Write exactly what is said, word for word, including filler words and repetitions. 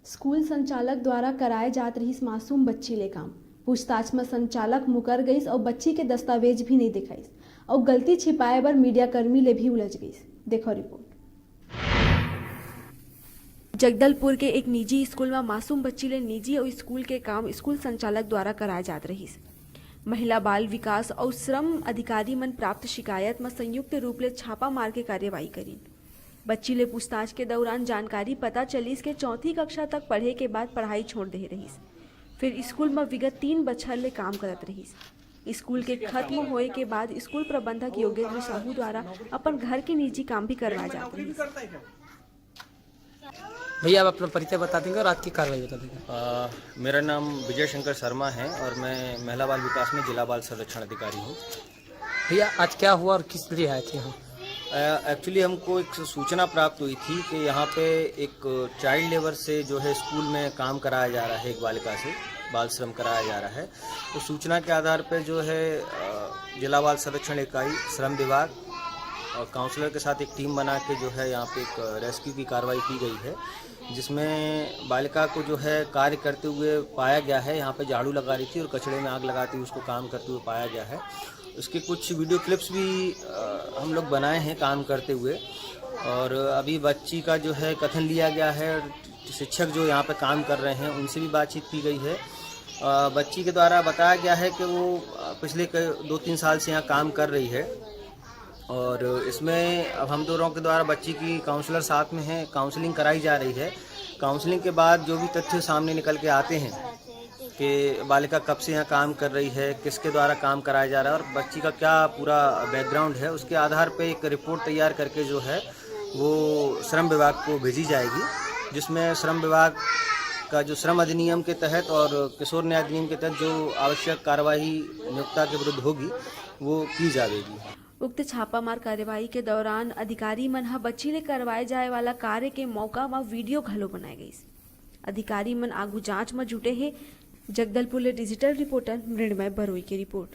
School संचालक द्वारा कराए जात रहिस मासूम बच्ची ले काम। पूछताछ म संचालक मुकर गइस अउ बच्ची के दस्तावेज भी नइ देखाइस अउ गलती छिपाए बर मीडिया कर्मी ले भी उलझ गइस। देखो रिपोर्ट। जगदलपुर के एक निजी स्कूल म मासूम बच्ची ले निजी अउ स्कूल के काम स्कूल संचालक द्वारा कराए जात रहिस। महिला बाल विकास अउ श्रम अधिकारी मन प्राप्त शिकायत म संयुक्त रूप ले छापा मार के कार्रवाई करिन। बच्ची ले पूछताछ के दौरान जानकारी पता चलिस के चौथी कक्षा तक पढ़े के बाद पढ़ाई छोड़ दे रहिस। फिर स्कूल म विगत तीन बछर ले काम करत रहिस। स्कूल के खत्म होए के बाद स्कूल प्रबंधक योगेंद्र साहू द्वारा अपन घर के निजी काम भी करवाए जात रहिस। भैया, आप अपना परिचय बता देंगे और आज की कार्रवाई बता देंगे। अ, मेरा नाम विजय शंकर शर्मा है और मैं महिला बाल विकास में जिला बाल संरक्षण अधिकारी हूँ। भैया, आज क्या हुआ और किस लिए आए थे यहाँ? एक्चुअली हमको एक सूचना प्राप्त हुई थी कि यहाँ पे एक चाइल्ड लेबर से जो है स्कूल में काम कराया जा रहा है, एक बालिका से बाल श्रम कराया जा रहा है। तो सूचना के आधार पर जो है अ, जिला बाल संरक्षण इकाई, श्रम विभाग और काउंसलर के साथ एक टीम बना के जो है यहाँ पे एक रेस्क्यू की कार्रवाई की गई है, जिसमें बालिका को जो है कार्य करते हुए पाया गया है। यहाँ पे झाड़ू लगा रही थी और कचड़े में आग लगाती हुई उसको काम करते हुए पाया गया है। उसके कुछ वीडियो क्लिप्स भी अ, हम लोग बनाए हैं काम करते हुए। और अभी बच्ची का जो है कथन लिया गया है। शिक्षक जो यहाँ पे काम कर रहे हैं, उनसे भी बातचीत की गई है। अ, बच्ची के द्वारा बताया गया है कि वो अ, पिछले क- दो तीन साल से यहाँ काम कर रही है। और इसमें अब हम दोनों के द्वारा बच्ची की काउंसलर साथ में है, काउंसलिंग कराई जा रही है। काउंसलिंग के बाद जो भी तथ्य सामने निकल के आते हैं कि बालिका कब से यहाँ काम कर रही है, किसके द्वारा काम कराया जा रहा है और बच्ची का क्या पूरा बैकग्राउंड है, उसके आधार पे एक रिपोर्ट तैयार करके जो है वो श्रम विभाग को भेजी जाएगी, जिसमें श्रम विभाग का जो श्रम अधिनियम के तहत और किशोर न्याय अधिनियम के तहत जो आवश्यक कार्यवाही नियोक्ता के विरुद्ध होगी, वो की जाएगी। उक्त छापामार कार्रवाई के दौरान अधिकारी मन ह बच्ची ले करवाए जाए वाला कार्य के मौका म वीडियो घलो बनाए गइस। अधिकारी मन आगू जांच म जुटे हे। जगदलपुर ले डिजिटल रिपोर्टर मृणमय बरोई के रिपोर्ट।